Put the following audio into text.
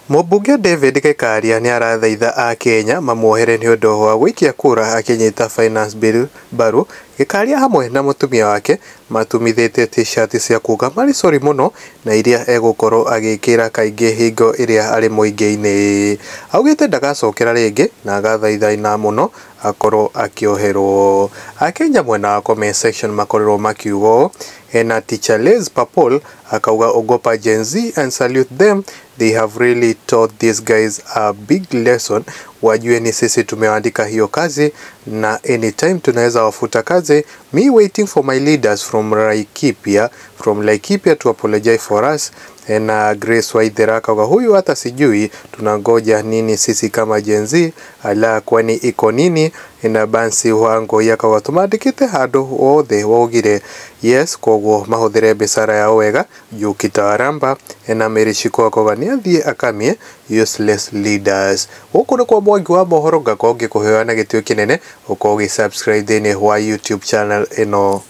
Mũmbunge David Gikaria nĩ arathaitha akenya mamuohere nĩ ũndũ wa gũikia kura akĩnyita Finance Bill mbaru. Gikaria hamwe na mũtumia wake matumithĩtie t-shirt cia kuga marĩ sori mũno na iria egũkorwo agĩkĩra kaingĩ hingo ĩrĩa arĩ mũingĩ-inĩ. Augĩte ndagacokera rĩngĩ na agathaithaina mũno akorwo akĩoherwo. Akenya mwena wa comment section makorirwo makiuga ũũ, hena Teacher Liz Papol akauga, "Ogopa Gen Z and salute them, they have really taught these guys a big lesson, wajue ni sisi tumeandika hiyo kazi na anytime tunaweza wafuta kazi. Me waiting for my leaders from Laikipia to apologize for us." Na Grace Waithera akauga, "Huyu hata sijui tunangoja nini sisi kama Gen Z, ala kwani iko nini?" Na Bansi Wangoi akauga, "Tumandĩkĩte handũ wothe waugire yes, koguo mahũthĩre mĩcara yao wega juu kitawaramba." Na Mary Shiko akauga, "Nĩ athiĩ akamie useless leaders." Gũkũ nĩ kwa Mwangi wa mohoro, ngakorwo ngĩkũheo na gĩtĩo kĩnene ũkorwo ũgĩ subscribe thĩinĩ wa YouTube channel ĩno.